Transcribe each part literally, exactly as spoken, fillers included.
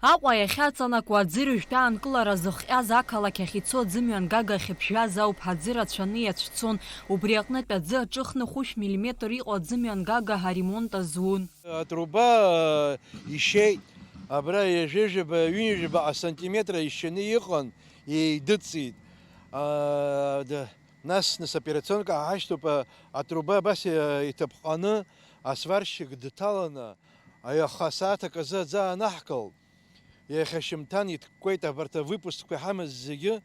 Аҟәа иахьаҵанакуа аӡырҩтә аанкылара зыхҟьаз ақалақь ахь ицо аӡымҩангага ахьыԥжәаз ауп. Аӡы рацәаны иацәцон. Убри аҟнытә аӡы аҿыхны хәышә миллиметр иҟоу аӡымҩангага аремонт азун. Атруба, э, ишьеит. Абра ҩажәижәаба, ҩынҩажәаба асантиметр ишьаны иҟан, еидыҵит. А, да, нас, нас операционка ҳашьҭоуп, а, атруба абас, э, иҭаԥҟаны, асварщик дҭаланы, аиаха сааҭ аказы аӡы аанаҳкылт. Иахьа шьымҭан иҭкәкәеит абарҭ авыпускқәа иҳамаз зегьы,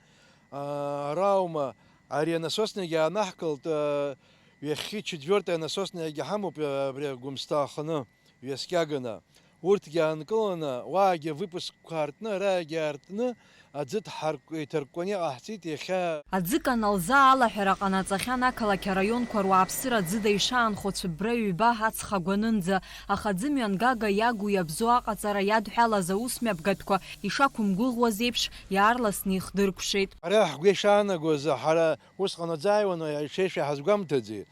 а, ара аума, ари анасоснагьы аанаҳкылт, а, ҩахьхьи четвёртая насоснагьы ҳамоуп, а, абри агәымсҭа ааханы, ҩаскьаганы. Урҭгьы аанкыланы, уаагьы авыпускқәа аартны, араагьы аартны, аӡы дҳарк-, иҭарккәаны иҟаҳҵеит иахьа. Аӡы канал заа алаҳәара ҟанаҵахьан ақалақь араионқәа руааԥсыра аӡыда ишаанхо цәыббра ҩба ацха гәанынӡа, аха аӡымҩангага иагу иабзоу аҟаҵара иадҳәалаз аусмҩаԥгатәқәа ишақәымгәыӷуаз еиԥш, иаарласны ихдыркәшеит. Ҳара ҳгәы ишаанагоз, ҳара усҟан аӡы ааиуан, ишеишәа ҳазгәамҭаӡеит.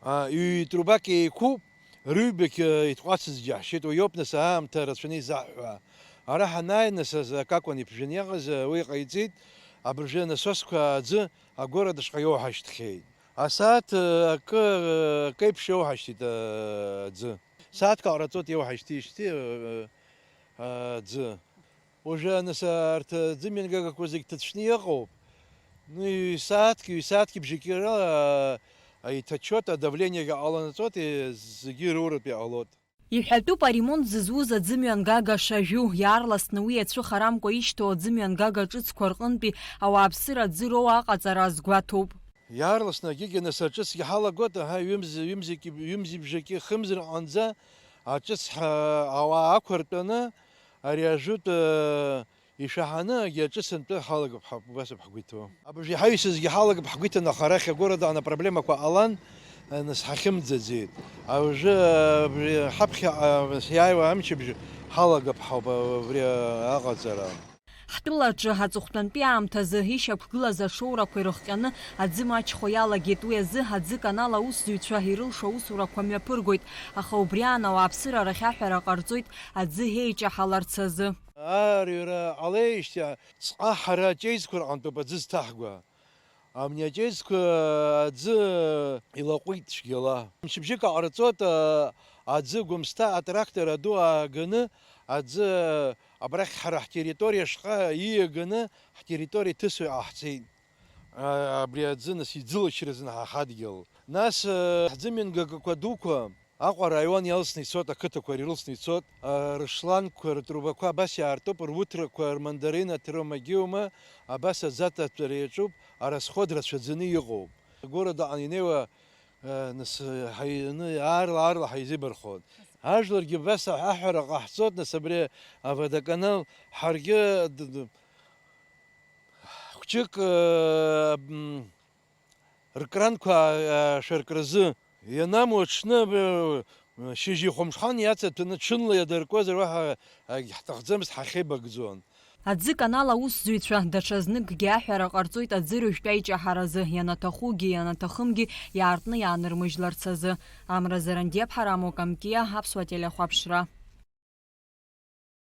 А, ҩ-, трубак еиқәуп, рыҩбагь, э, итҟәацыз џьаҳшьеит, уи ауп нас аамҭа рацәаны изаҳҳәа. Ара ҳанааи, нас, акакәын иԥжәаны иҟаз, э, уи ҟаиҵеит, абыржәы анасосқәа аӡы агәырадаҵәҟьа иоуҳашьҭхьеит. Асааҭ, э, акы, э, акеиԥш иоуҳашьҭит, э, аӡы. Сааҭк аҟараҵоит иоуҳашьҭижьҭеи, э, э, аӡы. Уажәы, нас, арҭ аӡымҩангагақәа зегь ҭацәны иҟоуп. Ну, ҩ-сааҭк, ҩ-сааҭки бжаки рыла, а, иҭачоит, адавлениагьы ҟаланаҵоит, е-, зегьы роуратә иҟалоит. Иҳәатәуп аремонт зызуз аӡымҩангага шажәу, иаарласны уи иацәыхарамкәа ишьҭоу аӡымҩангага ҿыцқәа рҟынтәи ауааԥсыра аӡы роуа аҟаҵара азгәаҭоуп. Иаарласны акгьы нас аҿыцгьы ҳалагоит, аҳа, ҩымз-, ҩымзики, ҩымзи бжаки хымз рҟынӡа аҿыц ҳа-, ауаа ақәыртәаны, ари ажәытә, э, ишәаҳаны агьи аҿыцынтәи ҳалагап ҳа-, убас ауп ҳгәы иҭоу. Абыржәы иҳаҩсызгьы ҳалагап ҳгәы иҭаны, аха арахь агәырадаан апроблемақәа ҟалан, э, нас ҳахьымӡаӡеит. Абыржәы, э, абри ҳаԥхьаҟа, э, иааиуа амчыбжь ҳалагап ҳауп, э, абри, э, аҟаҵара. Ҳтәылаҿы аҵыхәтәантәи аамҭазы ишьақәгылаз ашоурақәа ирыхҟьаны аӡы маҷхо иалагеит. Уи азы аӡы канал аусзуҩцәа ирылшо аусурақәа мҩаԥыргоит, аха убри аан ауааԥсыра рахь аҳәара ҟарҵоит аӡы еиҷаҳаларц азы. Арҩара ҟалеижьҭеи ҵҟа ҳара аҷеизқәа рҟынтәоуп аӡы зҭаҳгәа. Амни аҷеизқәа аӡы илаҟәит цәгьала. Мчыбжьык аҟарҵоит, а, аӡы гәымсҭа атрактор аду ааганы, аӡы абрахь ҳара ҳтерриториа шҟа ииаганы, ҳтерриториа иҭысуа иҟаҳҵеит. А, абри аӡы, нас, иӡылачразын ҳа ҳадгьыл. Нас, а, ҳӡымҩангагақәа дуқәа Аҟәа араион иалсны ицоит, ақыҭақәа ирылсны ицоит, а, рышлангқәа, ртрубақәа абас иаартуп, руҭрақәа, рмандарин, атрыма-гьыума, абас аӡы аҭаҵәара иаҿуп, арасход рацәаӡаны иҟоуп. Городаҟны инеиуа, а, нас, ҳаины, аарла-аарла ҳаизибархон. Ажәларгьы абас аҳәара ҟаҳҵоит, нас, абри аводоканал ҳаргьы д-, д-, хәҷык, а, м, ркранқәа, а, шәаркразы. Ианаму аҽны, а, шьыжьи хәымҽхан иацаҭәаны ҽынла иадыркуазар уаҳа агьҳҭахӡамызт, ҳахьеибагӡон. Аӡы канал аусзуҩцәа даҽазныкгьы аҳәара ҟарҵоит аӡырҩтә аиҷаҳаразы, ианаҭахугьы, ианаҭахымгьы иаартны иаанырмыжьларц азы. Амра Зарандиаԥҳа, Рамо Камкиа, Аԥсуа телехәаԥшра.